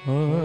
हरिया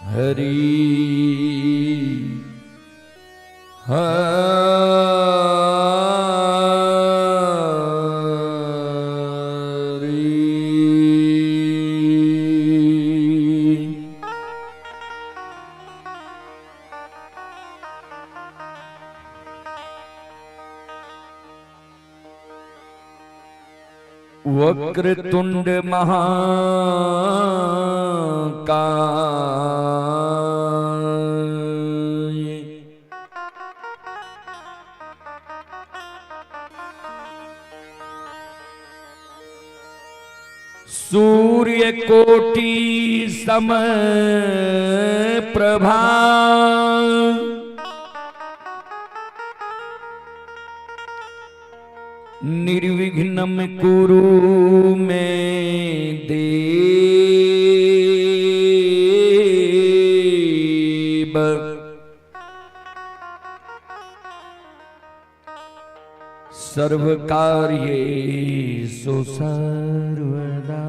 हरि हरि। वक्रतुंड महाकाय सूर्य कोटि सम प्रभा निर्विघ्नं कुरु मे देव। सर्वकार्येषु सर्वदा।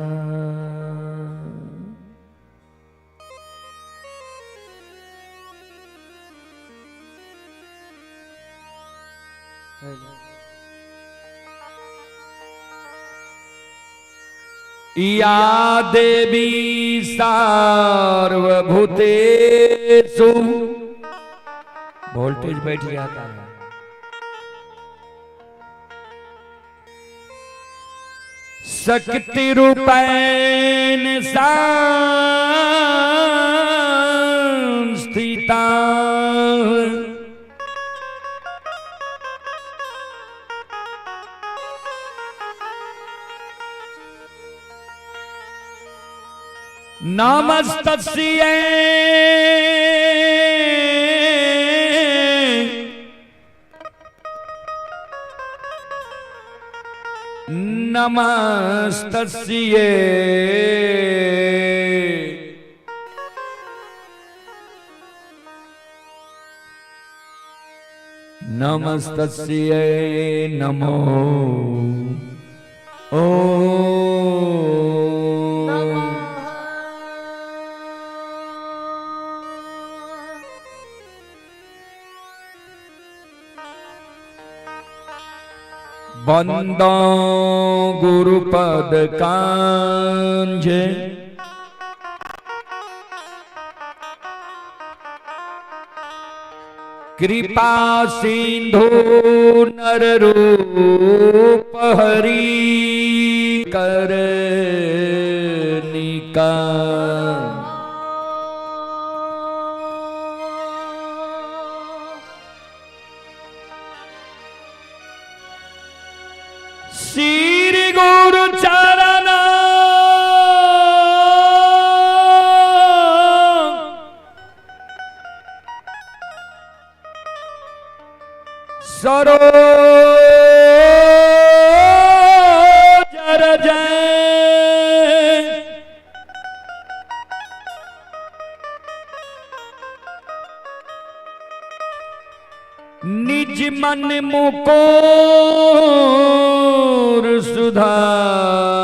या देवी सार्वभूतेषु। वोल्टेज बैठ जाता है। शक्ति रूपेण संस्थिता नमस्तस्यै नमस्तस्यै नमस्तस्यै नमो ओ वंदो गुरुपद कांज कृपा सिंधु नर रूप हरि कर निका। श्री गुरु चरण सरोज रज निज निज मन मुकोर सुधार।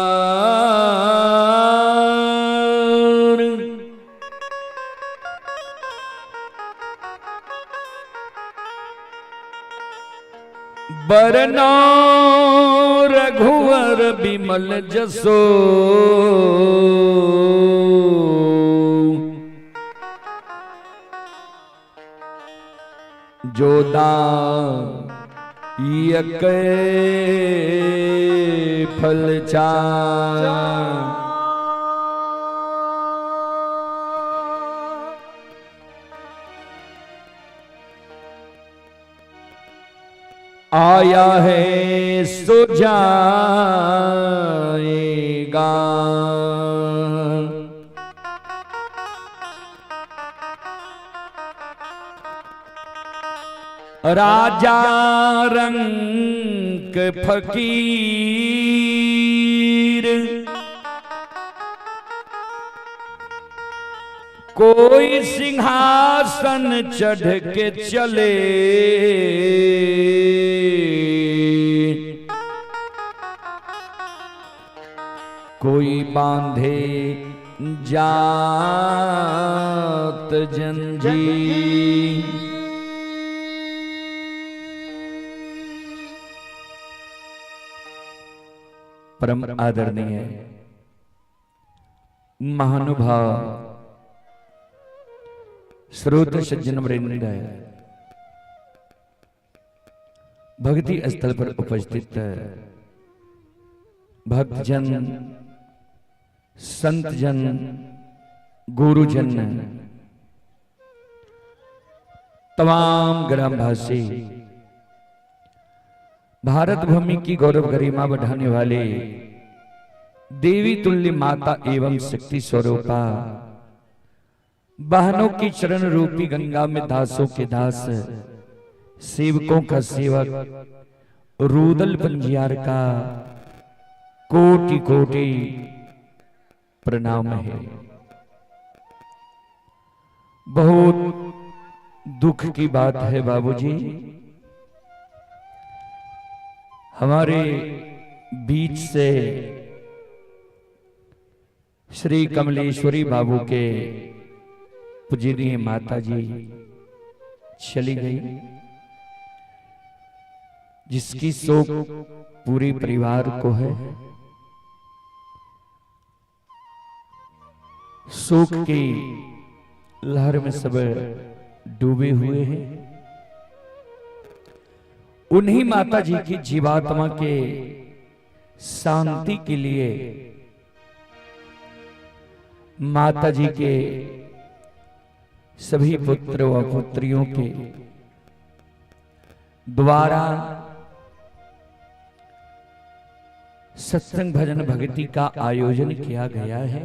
बरना रघुवर बिमल जसो, जोदायक फल चार। आया है सो जाएगा, राजा रंग फकीर, कोई सिंहासन चढ़ के चले, कोई बांधे जात जंजीर। परम आदरणीय महानुभाव श्रोत सज्जन वृंद, भक्ति स्थल पर उपस्थित भक्तजन, संतजन, गुरुजन, तमाम ग्रामवासी, भारत भूमि की गौरव गरिमा बढ़ाने वाले देवी तुल्य माता एवं शक्ति स्वरूपा बहनों की चरण रूपी गंगा में दासों के दास, सेवकों का सेवक रूदल पंजियार का कोटि कोटि प्रणाम है। बहुत दुख की बात है बाबूजी, हमारे बीच से श्री कमलेश्वरी बाबू के पूजनीय माता जी चली गई, जिसकी शोक पूरे परिवार को है। शोक की लहर में सब डूबे हुए हैं। उन्हीं माता जी की जीवात्मा के शांति के लिए माता जी के सभी पुत्र व पुत्रियों के द्वारा सत्संग भजन भक्ति का आयोजन किया गया है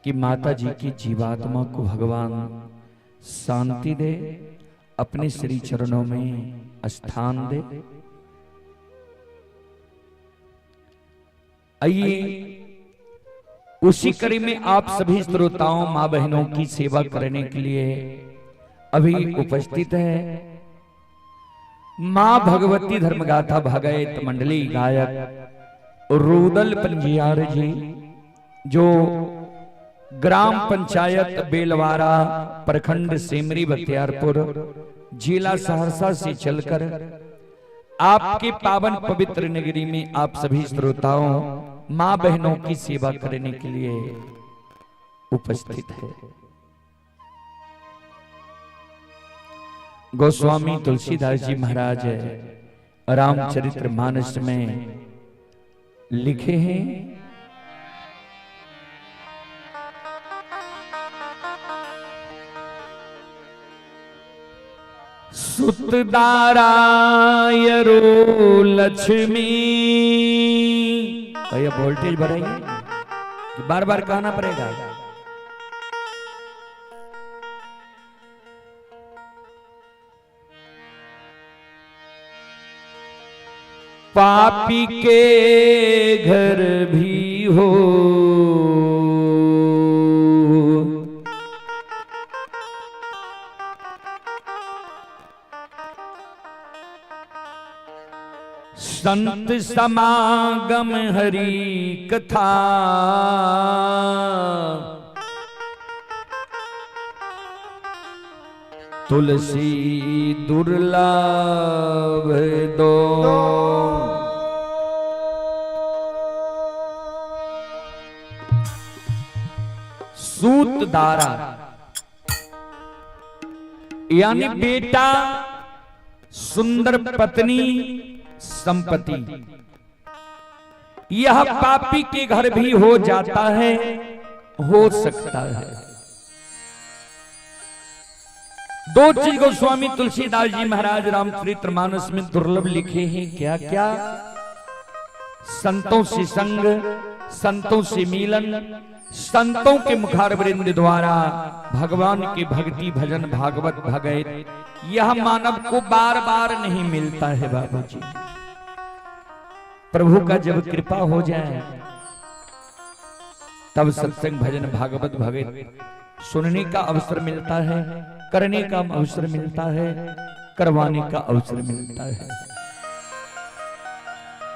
कि माता जी की जीवात्मा को भगवान शांति दे, अपने श्री चरणों में स्थान दे। आइए उसी कड़ी में आप सभी श्रोताओं माँ बहनों की सेवा करने के लिए अभी उपस्थित है माँ भगवती धर्मगाथा भागवत मंडली गायक रूदल पंजियार जी, जो ग्राम पंचायत बेलवारा, प्रखंड सेमरी बख्तियारपुर, जिला सहरसा से चलकर आपके पावन पवित्र नगरी में आप सभी श्रोताओं माँ बहनों की सेवा करने के लिए उपस्थित है। गोस्वामी तुलसीदास जी महाराज रामचरित्र मानस में लिखे हैं, सुतदारायरो लक्ष्मी। भैया वोल्टेज बढ़ाइए, बार बार कहना पड़ेगा। पापी के घर भी हो, संत समागम हरि कथा, तुलसी दुर्लभ दो। सूतदारा यानी बेटा, सुंदर पत्नी, संपत्ति, यह पापी के घर भी हो जाता है, हो सकता है। दो चीज गोस्वामी तुलसीदास जी महाराज रामचरितमानस में दुर्लभ लिखे हैं। क्या क्या? संतों से संग, संतों से मिलन, संतों के मुखारवृंद द्वारा भगवान की भक्ति भजन भागवत भगवत, यह मानव को बार बार नहीं मिलता है बाबूजी। प्रभु का जब कृपा हो जाए तब सत्संग भजन भागवत भगवत सुनने का अवसर मिलता है, करने का अवसर मिलता है, करवाने का अवसर मिलता है।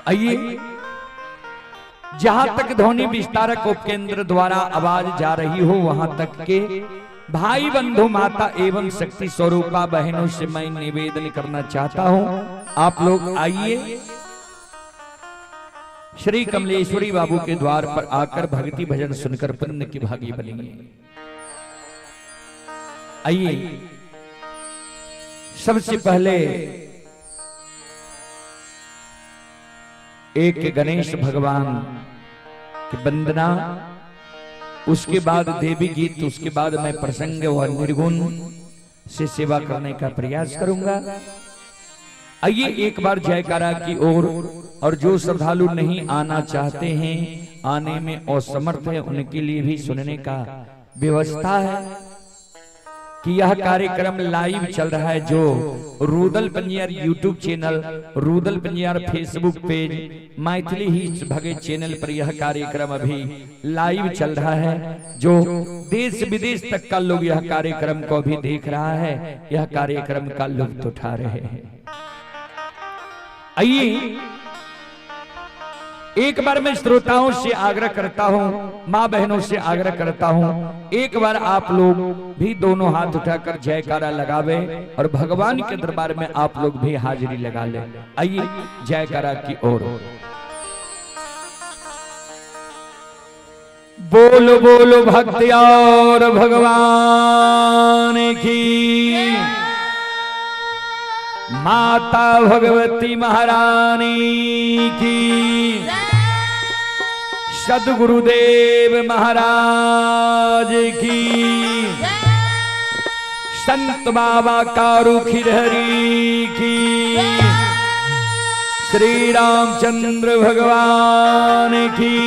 आइए, जहां तक ध्वनि विस्तारक उपकेंद्र द्वारा आवाज जा रही हो वहां तक के भाई बंधु, माता एवं शक्ति स्वरूपा बहनों से मैं निवेदन करना चाहता हूं, आप लोग आइए श्री कमलेश्वरी बाबू के द्वार पर आकर भक्ति भजन सुनकर पुण्य की भागी बनेंगे। आइए, सबसे पहले एक गणेश भगवान की वंदना, उसके बाद देवी गीत, उसके बाद मैं प्रसंग और निर्गुण से सेवा करने का प्रयास करूंगा। आइए एक बार जयकारा की ओर, और जो श्रद्धालु नहीं आना चाहते हैं, आने में असमर्थ है, उनके लिए भी सुनने का व्यवस्था है कि यह कार्यक्रम लाइव चल रहा है, जो Rudal Panjiyar YouTube channel, Rudal Panjiyar Facebook page, Maithili ही भगे चैनल पर यह कार्यक्रम अभी लाइव चल रहा है। जो देश विदेश तक का लोग यह कार्यक्रम को अभी देख रहा है, यह कार्यक्रम का लुत्फ उठा रहे हैं। आइए एक बार मैं श्रोताओं से आग्रह करता हूं, माँ बहनों से आग्रह करता हूं, एक बार आप लोग भी दोनों हाथ उठाकर जयकारा लगावे और भगवान के दरबार में आप लोग भी हाजिरी लगा ले। आइए जयकारा की ओर। बोलो बोलो भक्ति और भगवान की, माता भगवती महारानी की, सदगुरुदेव महाराज की, संत बाबा कारू खिरहरी की, श्री रामचंद्र भगवान की,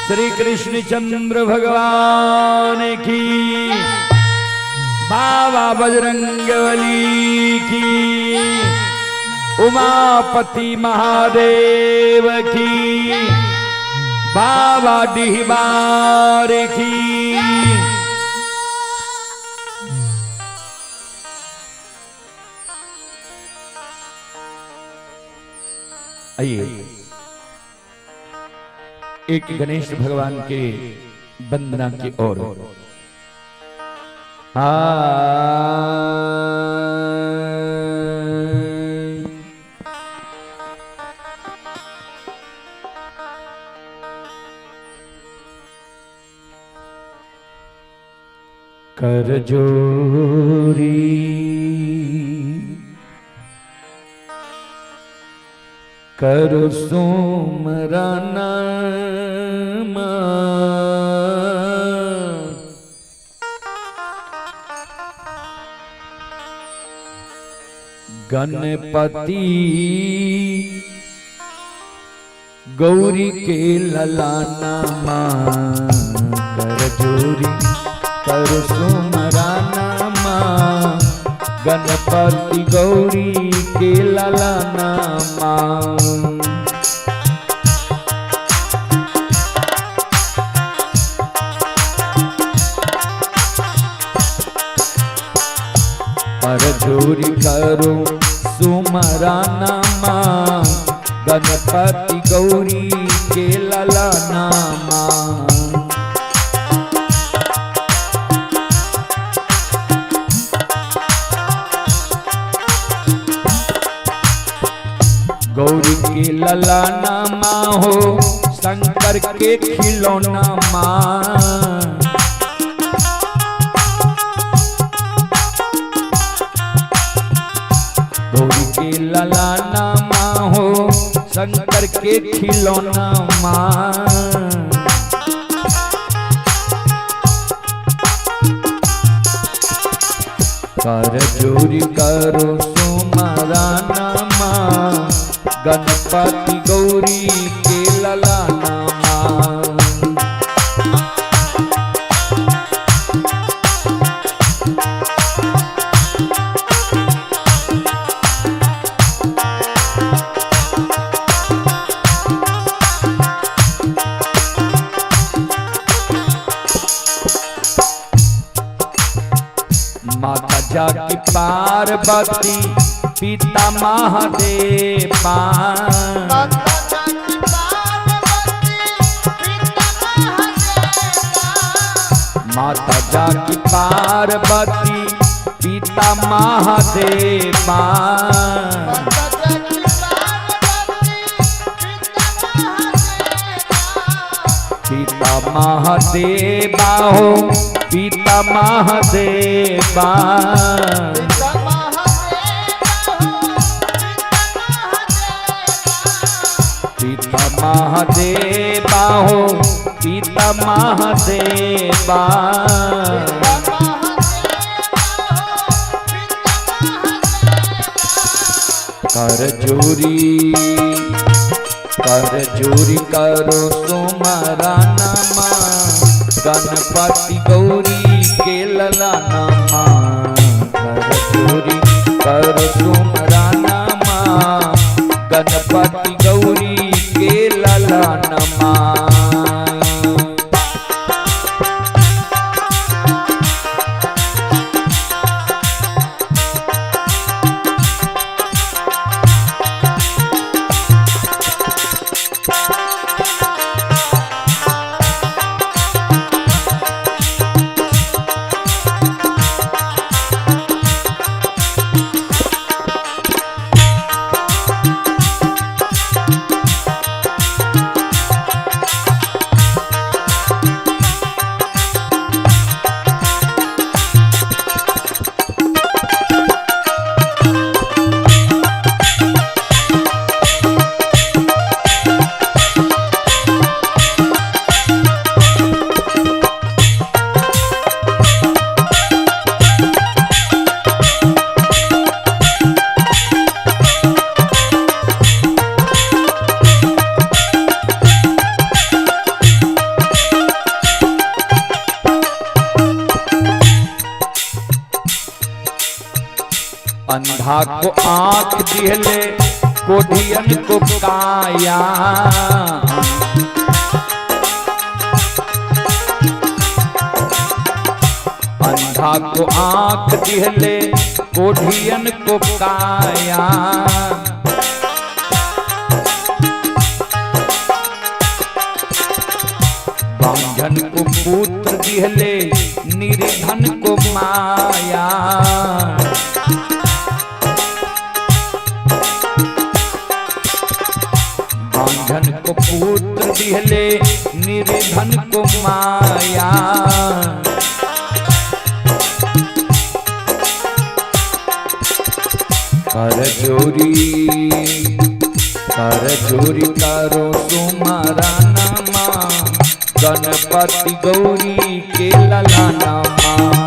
श्री कृष्ण चंद्र भगवान की, बाबा बजरंगबली की, उमापति महादेव की, बाबा डिहबार की। आइए एक गणेश भगवान के वंदना की ओर। कर जोरी करो सुमरन गणपति गौरी के ललाना माँ, कर जोरी करो सुमरन माँ, गणपति गौरी के ललाना माँ। पर जोरी करो सुमरन माँ, गणपति गौरी के ललना माँ। गौरी के ललना माँ हो शंकर के खिलौना माँ। गौरी के ललना माँ हो शंकर के खिलौना माँ। कर जोरी करो सुमराना माँ गणपति गौरी के ललना माँ। माता जाकी पार्वती पिता महादेवा। माता जाकी पार्वती पिता महादेवा। माता जाकी पार्वती पिता महादेवा। माता जाकी पार्वती पिता महादेवा। पिता महादेवा हो पिता महादेवा। पिता महादेवा हो पिता महादेवा हो पिता महादेवा। पिता महादेवा हो पिता महादेवा। कर जोरी करो सुमराना माँ गणपति गौरी के ललना माँ। कर जोरी करो सुमराना माँ गणपति गौरी के ललना माँ। अंधा को आंख दिहले कोढ़ियन को काया। अंधा को आंख दिहले कोढ़ियन को काया। बांझन को पुत्र दिहले निर्धन को माया। बांझन को पुत्र दिहले निर्धन को माया। कर जोरी करो सुमराना माँ गणपति गौरी के ललना माँ।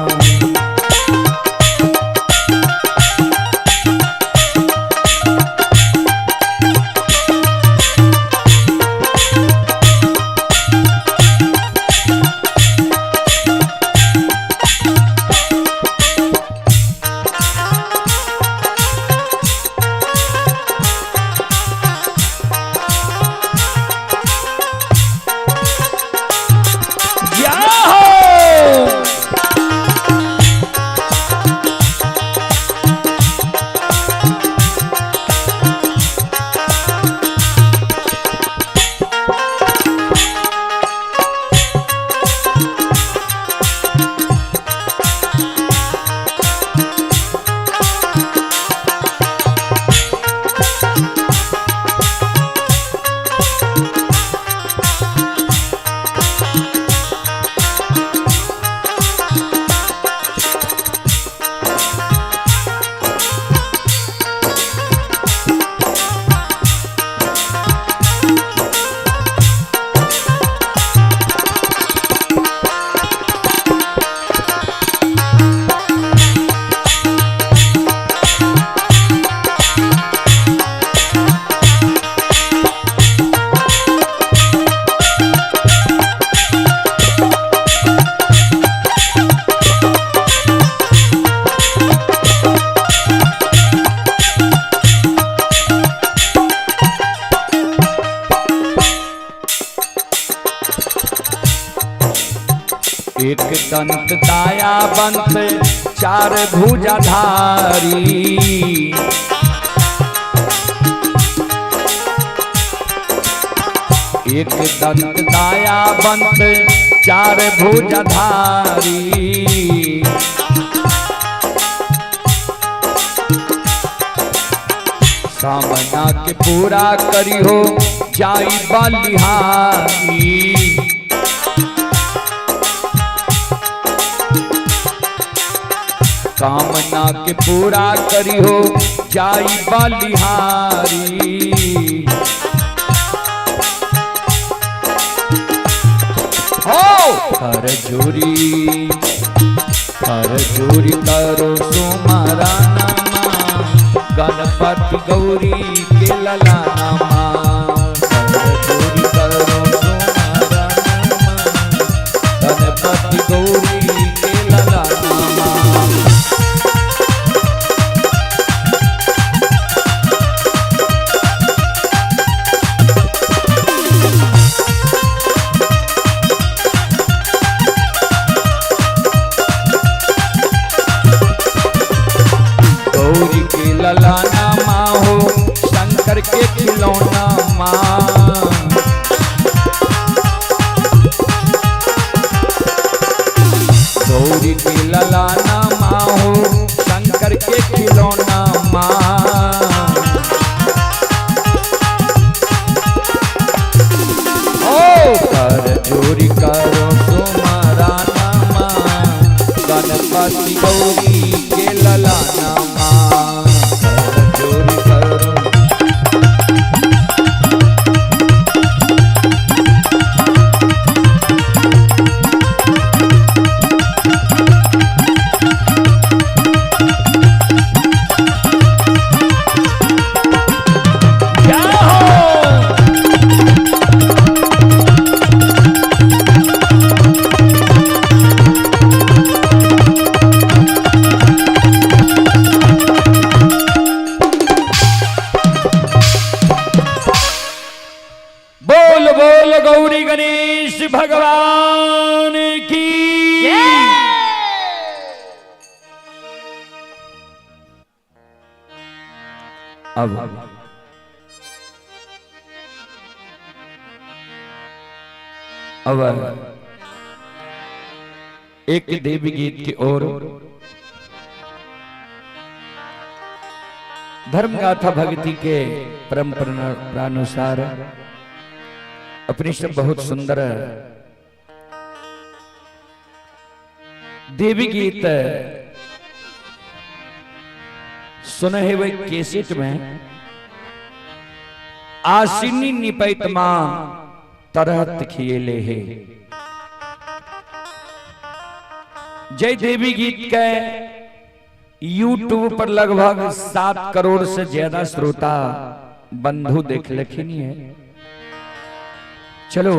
जय हो। एक दंत दयावंत चार भुजाधारी। एक दंत दयावंत चार भुजाधारी। सामना के पूरा करिहो जाई बलिहारी। कामना के पूरा करिहो जाई बलिहारी। हो कर जोरी करो सुमारा नामा गणपति गौरी के लला नामा। कर जोरी करो सुमारा नामा गणपति गौरी के लला नामा। गौरी के ललाना माँ हो शंकर के खिलौना माँ। गौरी के ललाना माँ हो शंकर के खिलौना माँ। ओ कर जोरी करो सुमारा नामा गणपति गौरी के ललाना माँ। कर जोरी करो। क्या हो बोल बोल गौरी गणेश भगवान की। अब एक देवी गीत की ओर धर्म गाथा भक्ति के परंपरानुसार अपने सब बहुत सुंदर देवी गीत सुने हुए कैसेट में आसिनी निपैत मां तरहत खिएले है। जय देवी गीत के यूट्यूब पर लगभग 7 करोड़ से ज्यादा श्रोता बंधु देख लखनी है। चलो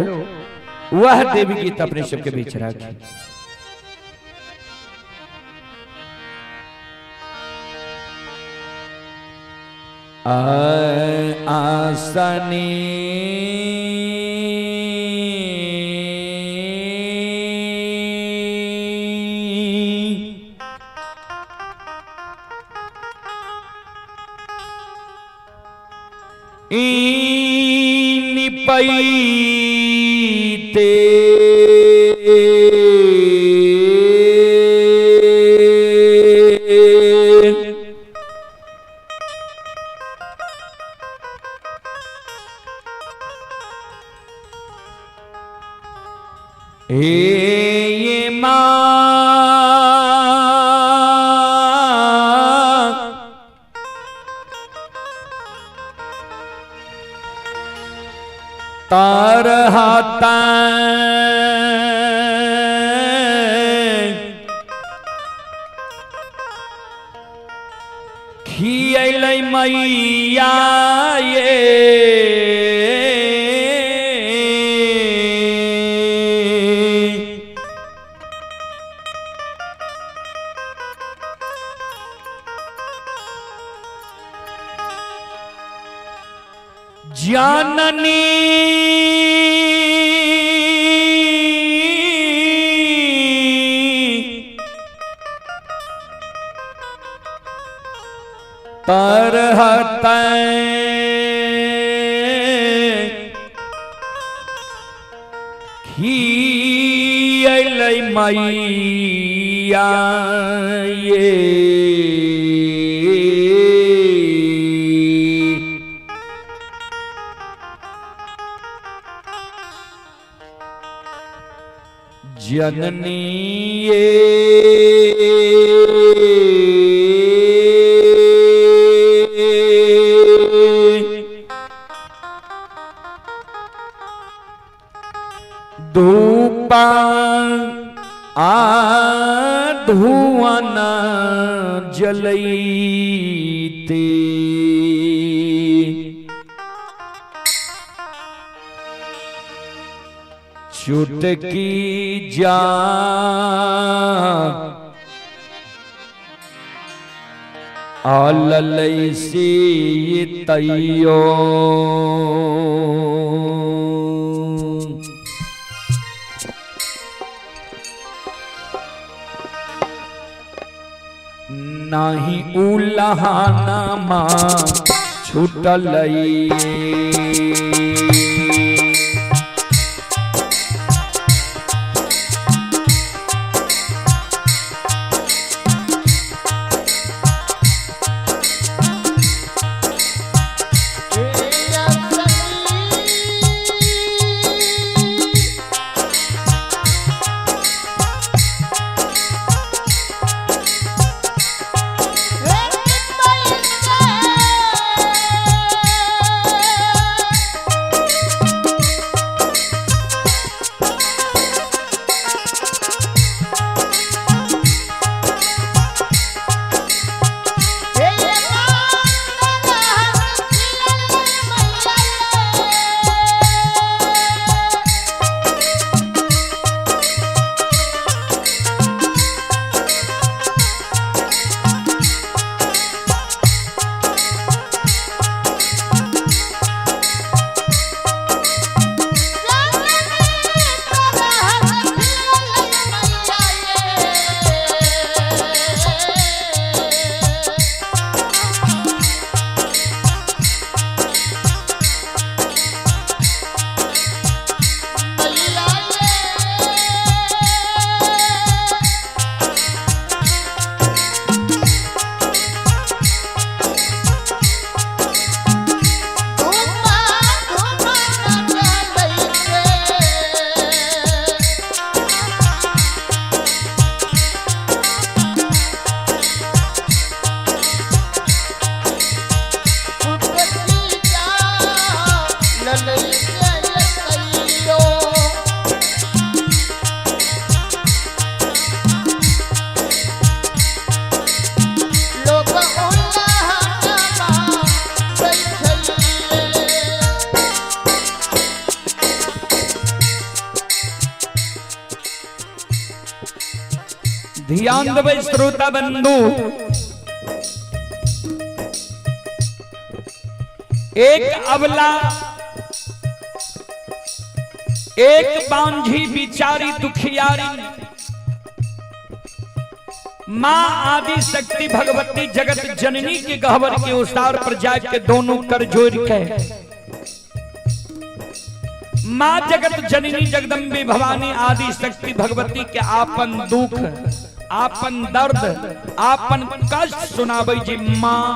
वह देवी गीत अपने सबके बीच रखी। आसनी निपैते हे ये मां तार हाथा खियलै मैया ये जाननी तरहत खियलै मैया ये जननी ये धूपा आ धुआना जलैते चुटकी जा आललै से तैयो नाही उलहाना माँ छूटलै। ध्यान देबै श्रोता बंधु, एक अबला एक बांझी बिचारी दुखियारी मां आदि शक्ति भगवती जगत जननी के गहवर के उसार पर जाके दोनों कर जोड़ के मां जगत जननी जगदम्बे भवानी आदि शक्ति भगवती के आपन दुख आपन दर्द आपन कष्ट सुनाबै जी। मां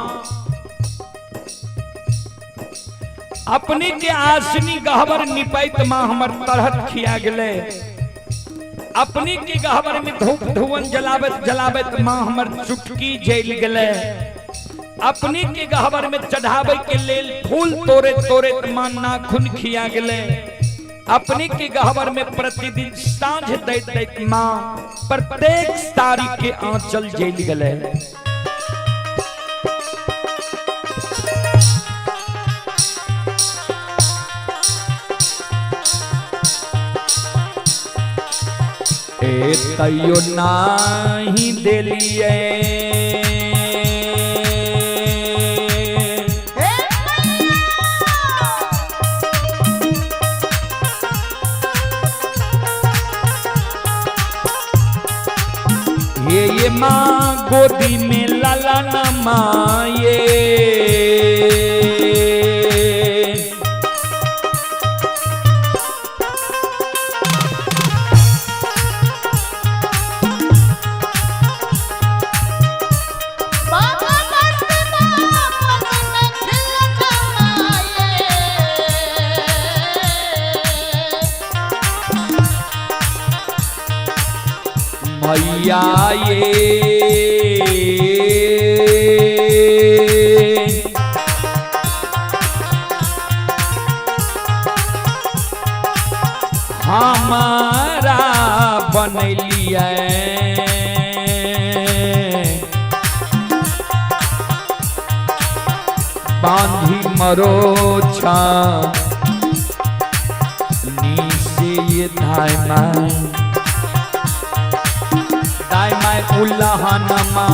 अपने के आसनी गहवर निपैत मां हमर तरहत खिया गेले। अपने के गहवर में धूप धुवन जलाबत जलाबत मां हमर चुटकी जल गेले। अपने के गहवर में चढ़ावे के लेल फूल तोड़े तोड़े मां नाखून खिया गेले। अपने के गहवर में प्रतिदिन साँझ दैत दैत मां प्रत्येक साड़ी के आंचल जल गेले। ए तैयो नाही देलिए हे ये माँ गोदी में लाला न माये। बाबा बर्तमान में खिलत माये। मैया ये हमारा बनलिए बांधी मरोछा नीसे ये धाय माय दाय माय उल्लाहनमा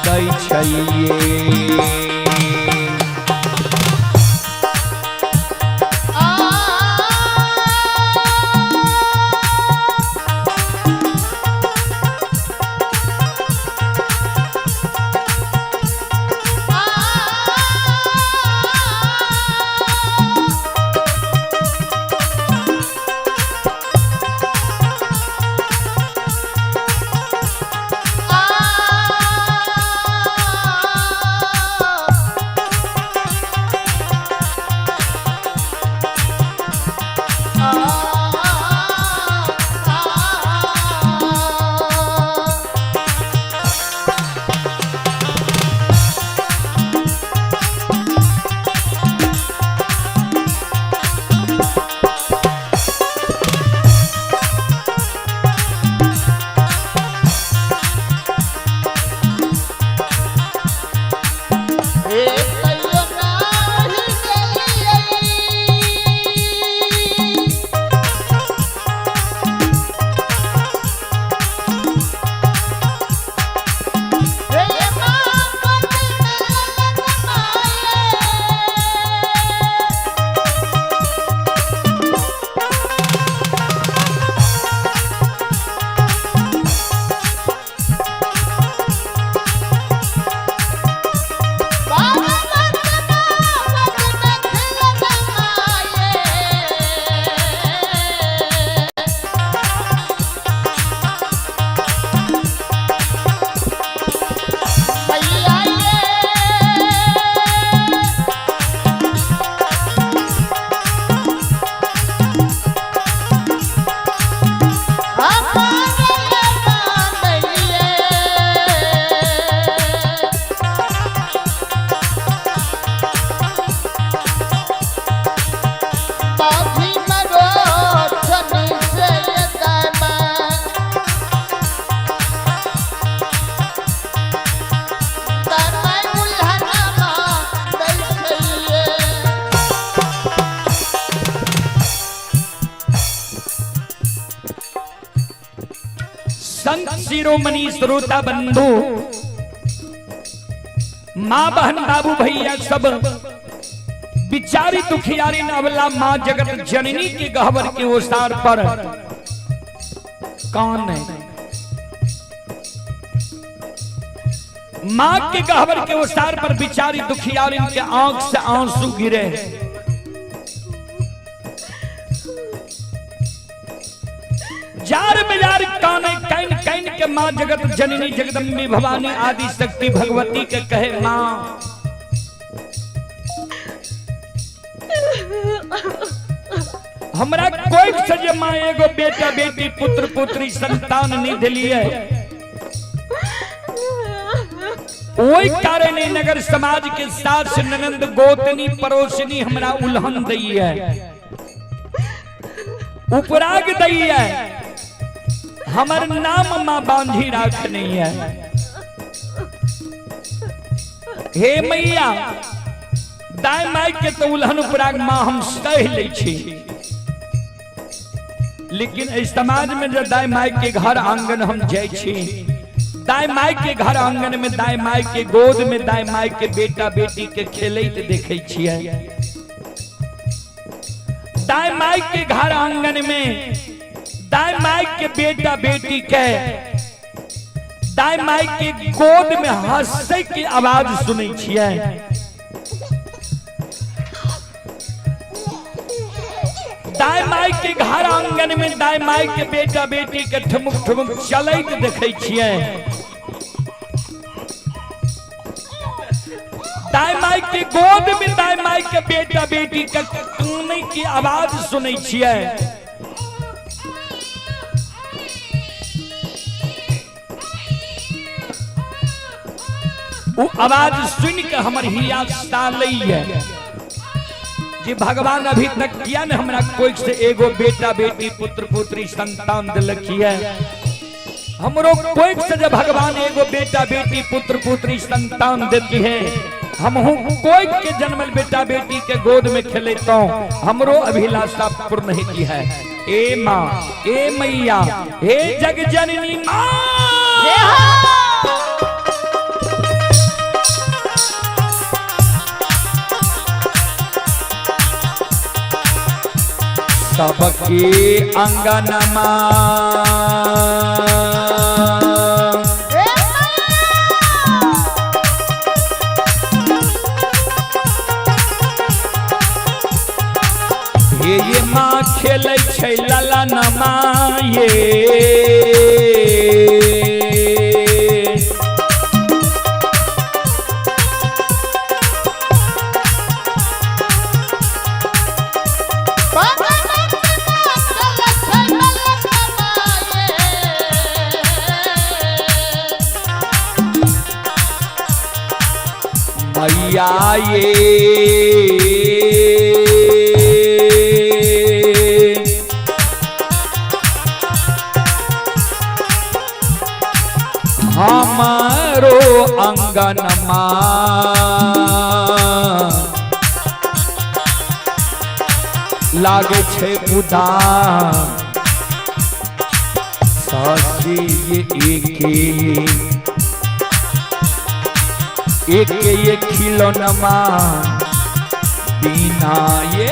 दै छैये। आ संत शिरोमणि श्रोता बंधु, माँ बहन बाबू भैया सब बिचारी दुखियारी नवला माँ जगत जननी के गहवर के ओसार पर कौन है? माँ के गहवर के ओसार पर बिचारी दुखियारी के आंख से आंसू गिरे। जार बिजार काने can can के माँ जगत जननी जगदम्बी भवानी आदि शक्ति भगवती के कहे माँ हमरा कोई से जे माँ एगो बेटा बेटी पुत्र पुत्री संतान नहीं दिलिए, ओई कारण ई नगर समाज के सास ननंद गोतनी पड़ोसनी हमरा उल्हन दैया, उपराग दैया, हमर नाम माँ बांधी राखनी है। हे मैया, दाय माय के तो उल्हन उपराग माँ हम सह लै छी, लेकिन इस समाज में जो दाय माय के घर आंगन हम जाय छी, दाय माय के घर आंगन में दाय माय के गोद में दाय माय के बेटा बेटी के खेलैत देखै छियै, दाय माय के घर आंगन में दाय माय के बेटा बेटी के दाय माय के गोद में हंसै के आवाज सुनै छियै। दाय माय के घर आंगन में दाय माय के बेटा बेटी के ठुमुक ठुमुक चलैत देखै छियै। दाय माय के गोद में दाय माय के बेटा बेटी के कानै के आवाज सुनै छियै। ओ आवाज सुन के हमर हिया सालैया जे भगवान अभी तक किया ने हमरा कोई से एगो बेटा बेटी पुत्र पुत्री संतान दिलखिए। हमरो कोई से जब भगवान एगो बेटा बेटी पुत्र पुत्री संतान देती है, हमहू कोई के जन्मल बेटा बेटी के गोद में खेलेता हमरो अभिलाषा पूर्ण होती है। ए माँ, ए मैया, हे जग जननी माँ। सबके अंगनमा हे ये माँ खेलै छै ललनमा ये। मैया ये हमारो अंगनमा लागे छै उदास सासी एके एक ये खिलौनमा बिना ये।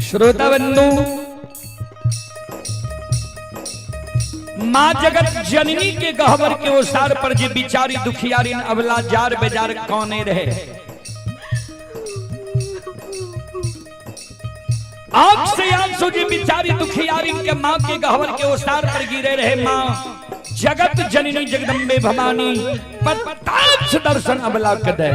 श्रोता बंधु, माँ जगत जननी के गहबर के ओसार पर जे बिचारी दुखियारी अबला जार बेजार कौने रहे। आंख से आंसू जी बिचारी दुखियारी के माँ के गहबर के ओसार पर गिरे रहे। माँ जगत जननी जगदम्बे भवानी प्रत्यक्ष दर्शन अबला के दे।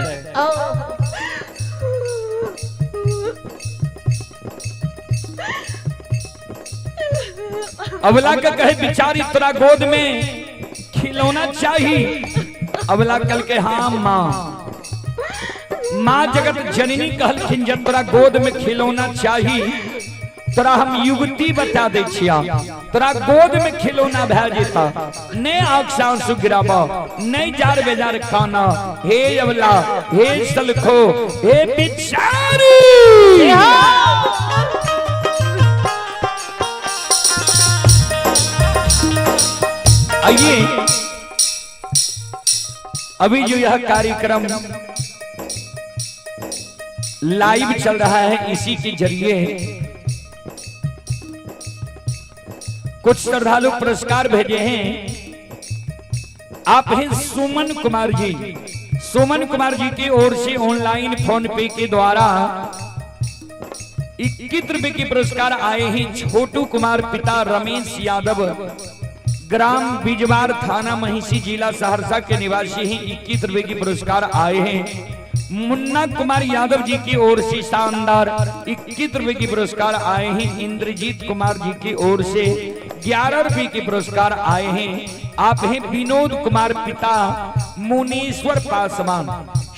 अबला के कहे बिचारी तोरा गोद में खिलौना चाहिए। अबला कल के हाँ माँ। माँ जगत जननी कहलखिन जब तोरा गोद में खिलौना चाहिए तोरा हम युवती बता दे छिया, तोरा गोद में खिलौना भै जेता, ने आंख से आंसू गिराबा, ने जार बेजार खाना। हे अबला, हे सलखो, हे बिचारी। आइए अभी जो यह कार्यक्रम लाइव चल रहा है इसी के जरिए कुछ श्रद्धालु पुरस्कार भेजे हैं। आप हैं सुमन कुमार जी। सुमन कुमार जी की ओर से ऑनलाइन फोन पे के द्वारा 21 रुपए के पुरस्कार आए हैं। छोटू कुमार पिता रमेश यादव, ग्राम बिजवार, थाना महिषी, जिला सहरसा के निवासी हैं। 21 रुपए के पुरस्कार आए हैं। मुन्ना कुमार यादव जी की ओर से शानदार 21 रुपए के पुरस्कार आए हैं। इंद्रजीत कुमार जी की ओर से 11 रुपए के पुरस्कार आए हैं। आप हैं विनोद कुमार पिता मुनीश्वर पासवान,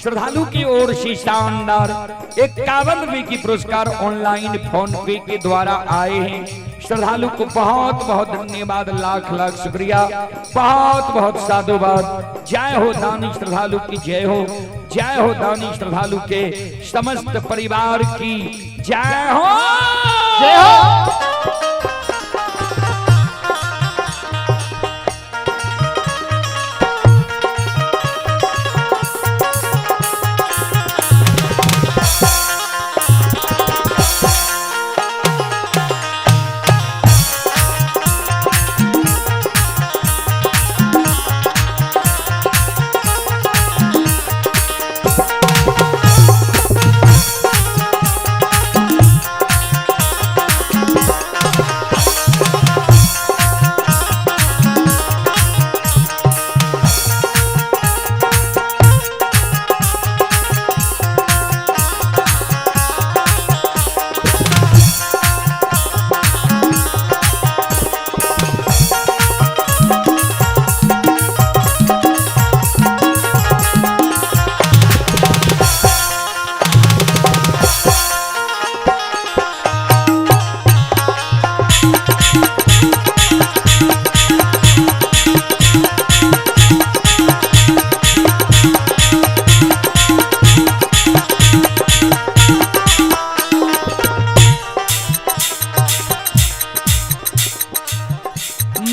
श्रद्धालु की ओर से शानदार 51 रुपए की पुरस्कार ऑनलाइन फोन पे के द्वारा आए हैं। श्रद्धालु को बहुत बहुत धन्यवाद, लाख लाख शुक्रिया, बहुत बहुत साधुवाद। जय हो दानी श्रद्धालु की जय हो, जय हो दानी श्रद्धालु के समस्त परिवार की जय हो, जय हो।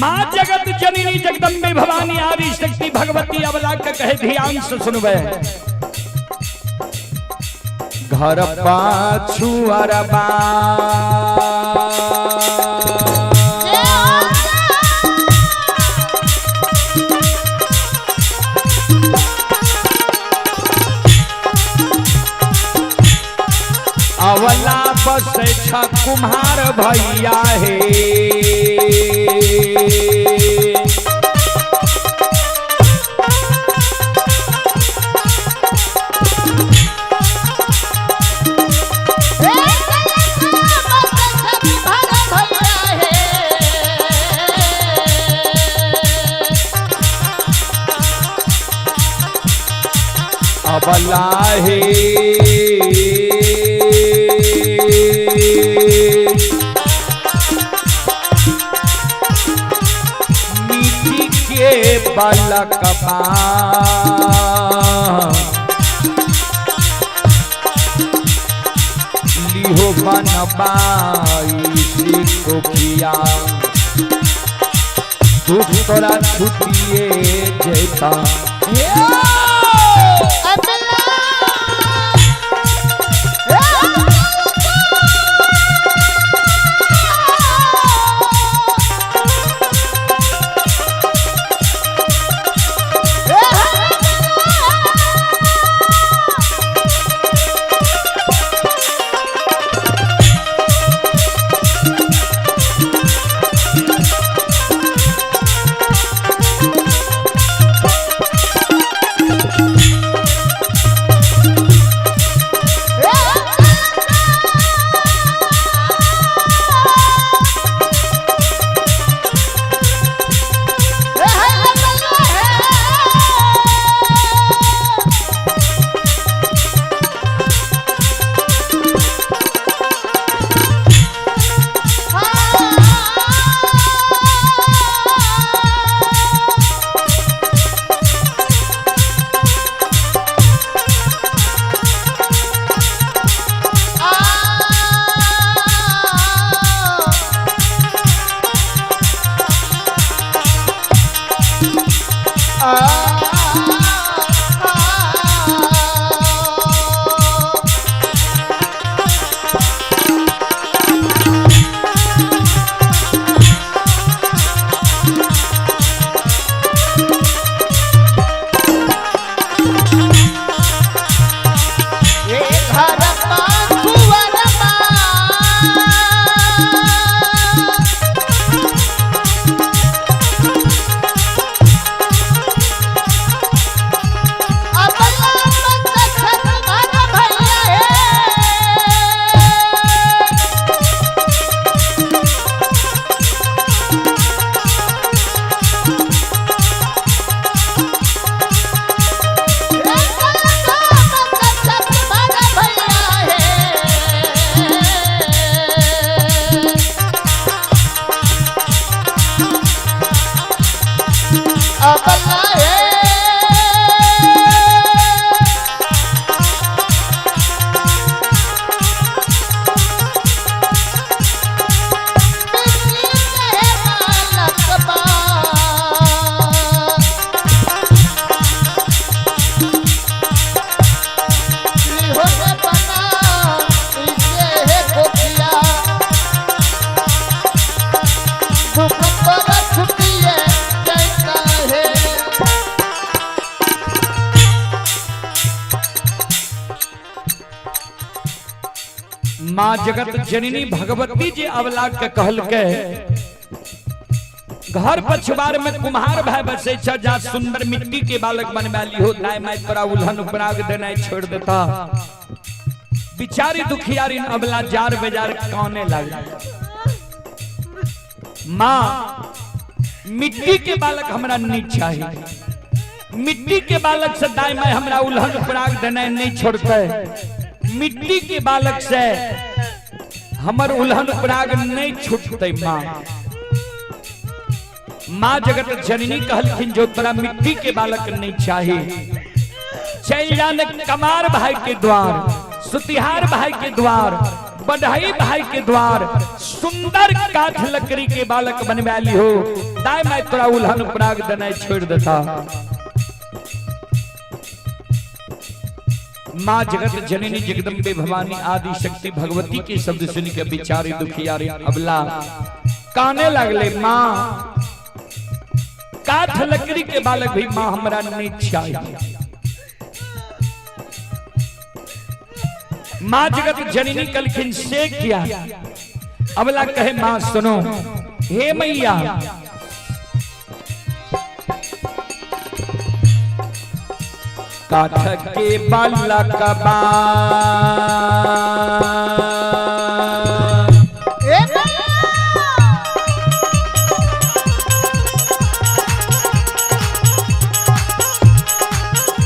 माँ जगत जननी जगदम्बे भवानी आदि शक्ति भगवती अबला के कहे ध्यान से सुनबे। घर पाछू अरबा अवला बस छ कुम्हार भैया हे। अबला हे मिट्टी के बलकबा लिहो बनबाई कोखिया दुख तोरा छुटिए जेता। माँ जगत जननी भगवती जी अवला के कहलके, घर पछवार में कुम्हार भाई बसे छ, जा सुंदर मिट्टी के बालक बनवा लिहो, दाय my तोरा उल्हन उपराग देनाइ छोड़ देता। बिचारी दुखियारी अबला जार बेजार काने लागल। माँ मिट्टी के बालक हमरा नहीं चाहिए, मिट्टी के बालक से दाय my हमरा उल्हन उपराग देनाइ नहीं छोड़ते, मिट्टी के बालक से हमर उल्हन उपराग नहीं छूटते। माँ माँ जगत जननी कहलखिन जो तोरा मिट्टी के बालक नहीं चाहिए, चल जाने कमार भाई के द्वार, सुतिहार भाई के द्वार, बढ़ई भाई के द्वार, सुंदर काठ लकड़ी के बालक बनवा लिहो, दाय my तोरा उल्हन उपराग देनाइ छोड़ देता। माँ जगत जननी जगदम्बे भवानी आदि शक्ति भगवती के शब्द सुन के बिचारी दुखियारी अबला काने लगले। माँ काठ लकड़ी के बालक भी माँ हमरा नहीं चाहिए। माँ जगत जननी कलखिन से किया। अबला कहे माँ सुनो हे मैया, काठ के बालक बा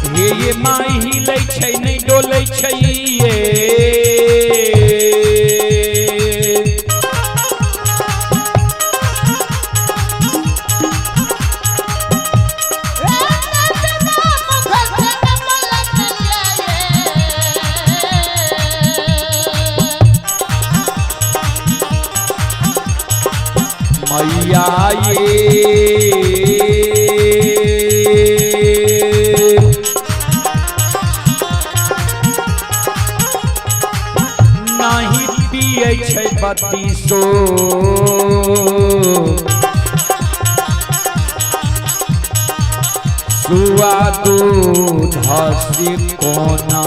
हे ये माई हिलै छै नहि डोलै छै ये, मैया ये नाही पियै छै बत्तीसो, सुआ दूध से कोना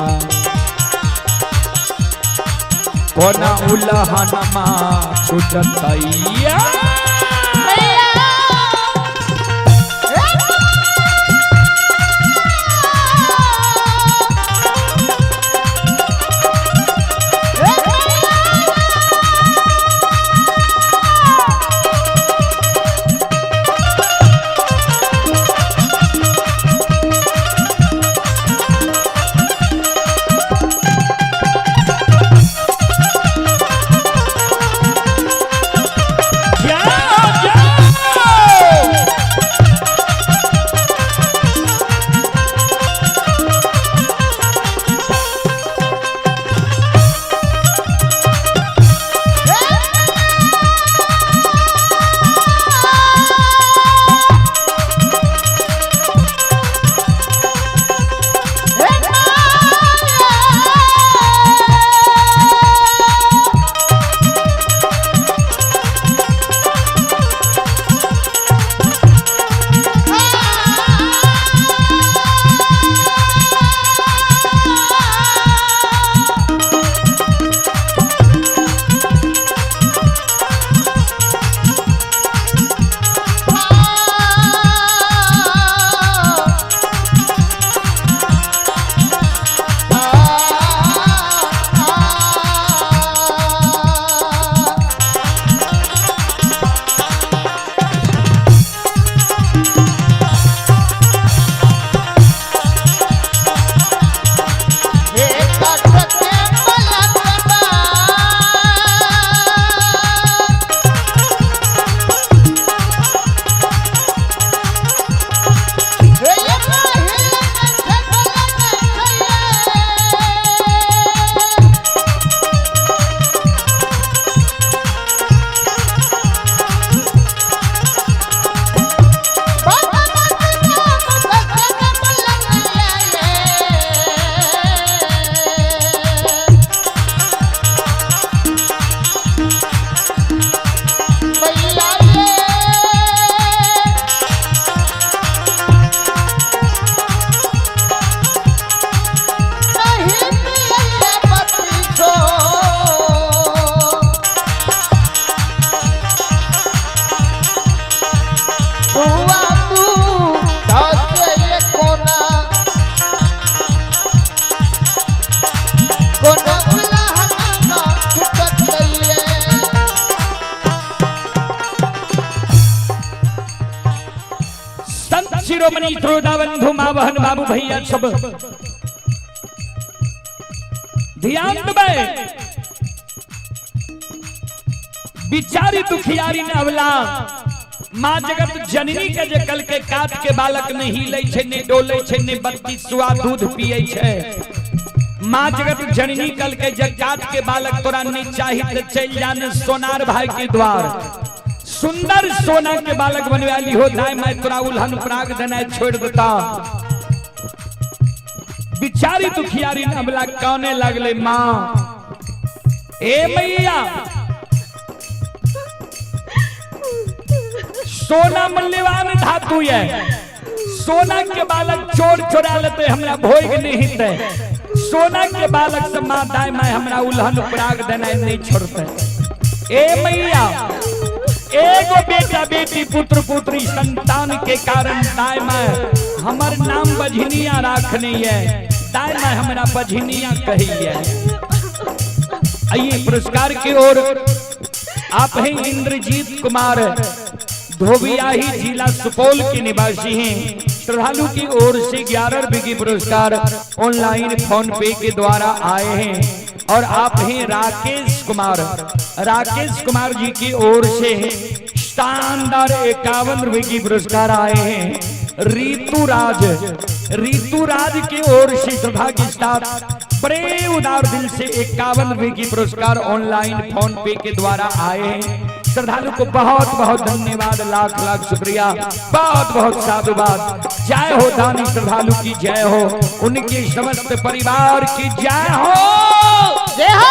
कोना उलहनमा छुटतैया। क्या सुआ दूध से कोना कोना उलहना छुटत ये। संत शिरोमणि श्रोता बंधु माँ बहन बाबू भैया सब ध्यान देबै। बिचारी दुखियारी नवला माँ जगत जननी के जे कल के काट के बालक नहीं हिलै छै, नहीं डोलै छै, नहीं बत्ती सुआ दूध पियै छै। माँ जगत जननी कल के जे काट के बालक तोरा नहीं चाही त चलि जा ने सोनार भाई के द्वार। सुंदर सोना के बालक बनवाली हो दाय मैं तोरा उल्हन प्राग देना छोड़ देता। बिचारी दुखियारी नवला काने लगले, माँ ए मैया सोना मूल्यवान धातु है, सोना के बालक चोर चोरा लेते हमरा भोग नहीं ते, सोना के बालक से माँ दाय मैं हमरा उल्हन प्राग देना नहीं छोड़ते। ए मैया एगो बेटा बेटी पुत्र पुत्री संतान के कारण दाय मैं हमर नाम बझनिया राखनी है, दाय मैं हमरा बझनिया कही है। आइए पुरस्कार की ओर आप हैं इंद्रजीत कुमार धोबियाही जिला सुपौल के निवासी हैं। श्रद्धालु की ओर से 11 रुपए की पुरस्कार ऑनलाइन फोन पे के द्वारा आए हैं। और आप हैं राकेश कुमार, राकेश कुमार जी की ओर से शानदार 51 रुपए की पुरस्कार आए हैं। ऋतुराज, ऋतुराज की ओर से श्रद्धा के साथ बड़े उदार दिल से 51 रुपए की पुरस्कार ऑनलाइन फोन पे के द्वारा आए हैं। श्रद्धालु को बहुत बहुत धन्यवाद, लाख लाख शुक्रिया, बहुत बहुत साधुवाद। जय हो दानी श्रद्धालु की जय हो, उनके समस्त परिवार की जय हो, जय हो।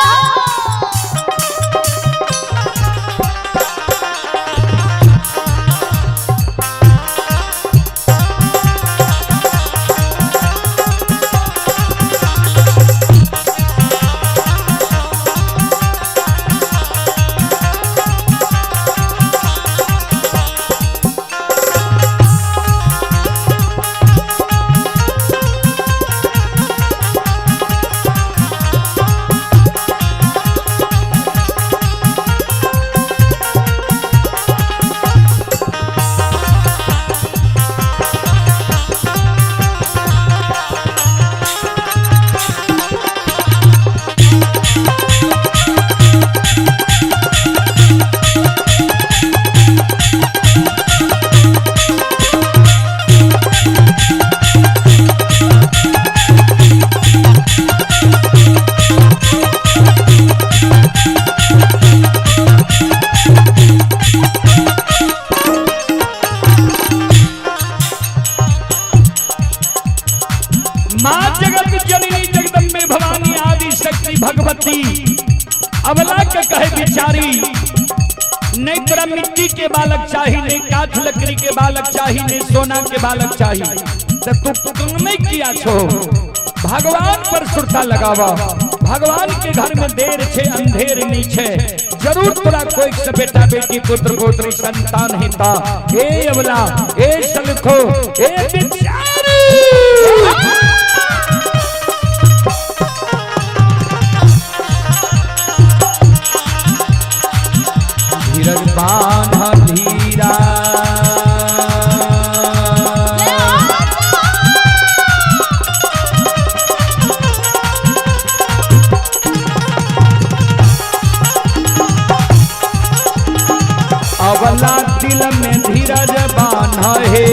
माँ जगत जननी जगदम्बे भवानी आदि शक्ति भगवती अबला के कहे बिचारी, नहीं तोरा मिट्टी के बालक चाही, नहीं काठ लकड़ी के बालक चाही, नहीं सोना के बालक चाही, तो तू कमे किया छो। भगवान पर सुरता लगावा, भगवान के घर में देर छे अंधेर नहीं छे, जरूर तोरा कोई से बेटा बेटी पुत्र पुत्री संतान हिता। ए अबला, ए सलखो, ए बिचारी। धीरज बांधा धीरा अवला दिल में धीरज बांधा है,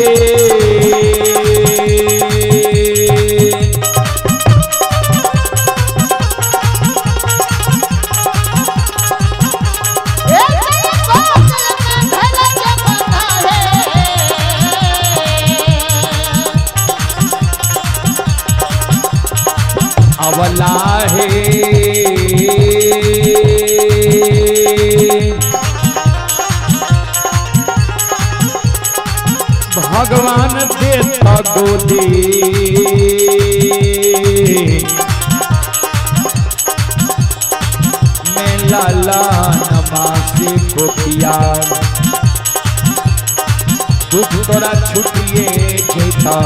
अवला है भगवान देता गोदी मैं लाला नमासे को किया दुख तोरा छुटिए जेता।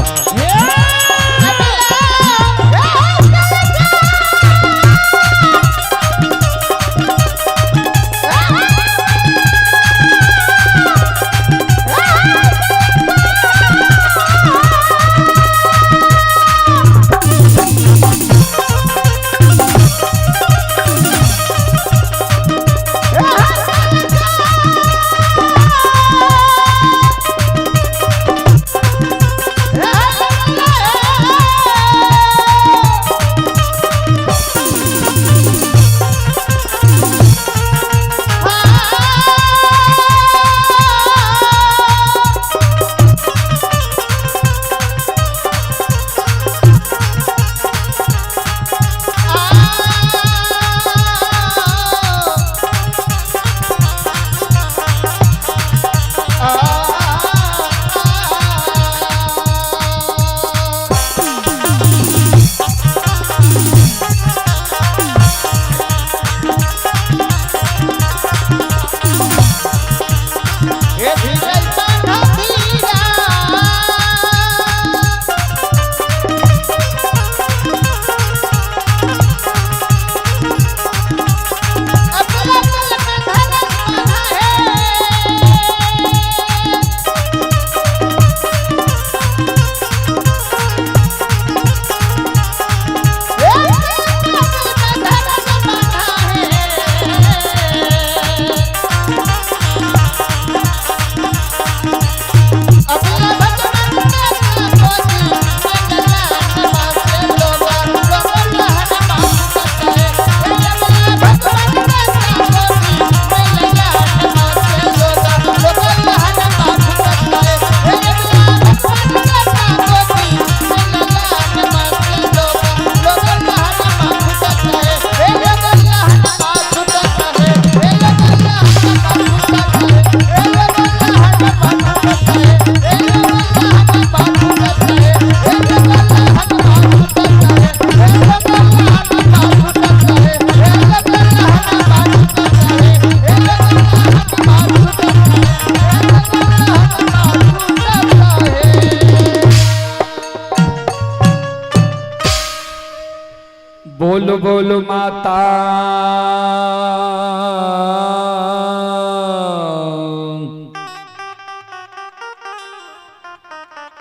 बोलो बोलो माता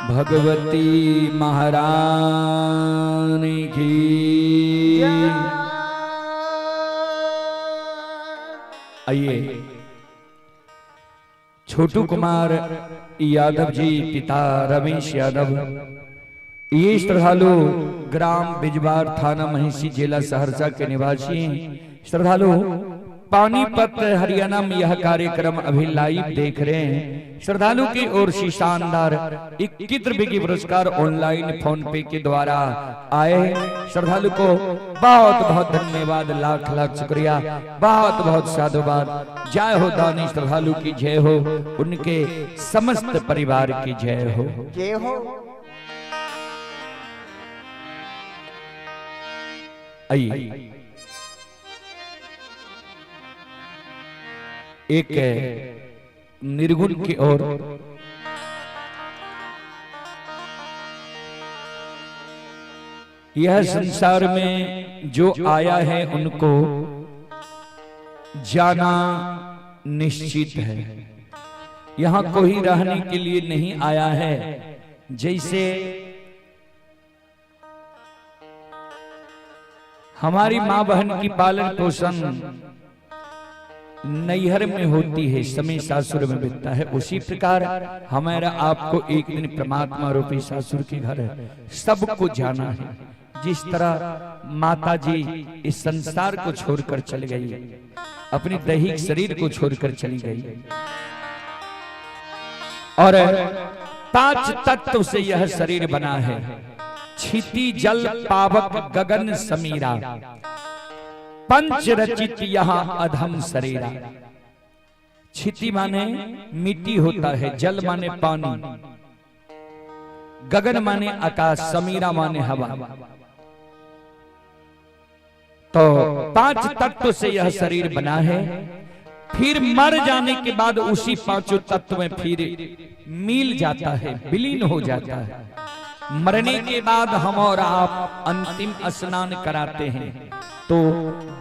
भगवती महारानी की। आइए छोटू कुमार यादव जी, पिता रमेश यादव, ये श्रद्धालु ग्राम बिजवार, थाना महिषी, जिला सहरसा के निवासी हैं। श्रद्धालु पानीपत हरियाणा में यह कार्यक्रम अभी लाइव देख रहे हैं। श्रद्धालु की ओर से शानदार 21 रुपए की पुरस्कार ऑनलाइन फोन पे के द्वारा आए। श्रद्धालु को बहुत बहुत धन्यवाद, लाख लाख शुक्रिया, बहुत बहुत साधुवाद। जय हो दानी श्रद्धालु की जय हो, उनके समस्त परिवार की जय हो, जय हो। आइए एक निर्गुण की ओर यह संसार में जो आया है उनको जाना निश्चित है। यहां कोई रहने के लिए नहीं आया है। जैसे हमारी माँ बहन की पालन पोषण नैहर में होती है, समय सासुर में बीतता है, उसी प्रकार हमारा आपको एक दिन परमात्मा रूपी सासुर के घर सबको जाना है। जिस तरह माता जी इस संसार को छोड़कर चली गई, अपनी दैहिक शरीर को छोड़कर चली गई, और 5 तत्व से यह शरीर बना है। क्षिति जल पावक गगन समीरा, पंच रचित यहाँ अधम शरीरा। क्षिति माने मिट्टी होता है, जल माने पानी, गगन माने आकाश, समीरा माने हवा। तो 5 तत्व से यह शरीर बना है। फिर मर जाने के बाद उसी पांचों तत्व में फिर मिल जाता है, विलीन हो जाता है। मरने के बाद हम और आप अंतिम स्नान कराते हैं तो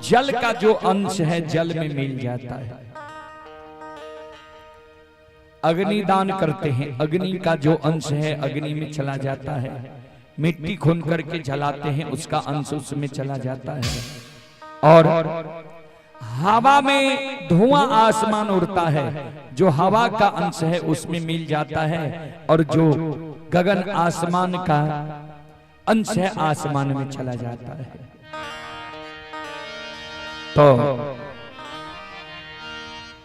जल का जो अंश है जल में मिल जाता है। अग्निदान करते हैं, अग्नि का जो अंश है अग्नि में चला जाता है। मिट्टी खून करके जलाते हैं, उसका अंश उसमें चला जाता है। और हवा में धुआं आसमान उड़ता है, जो हवा का अंश है उसमें मिल जाता है, और जो गगन आसमान का अंश है आसमान में चला जाता है। तो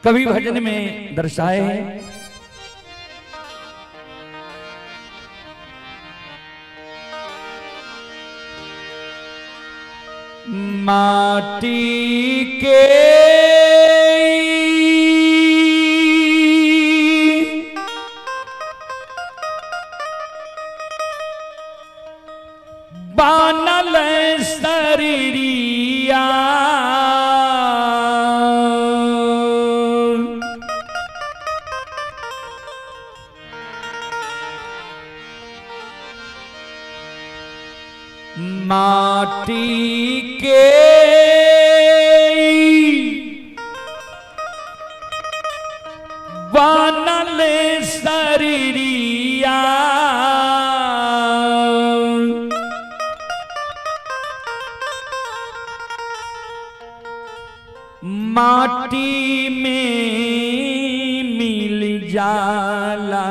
कवि भजन में दर्शाए हैं, माटी के बानल शरीरिया, माटी के बनल शरीरिया, माटी में मिल जाला।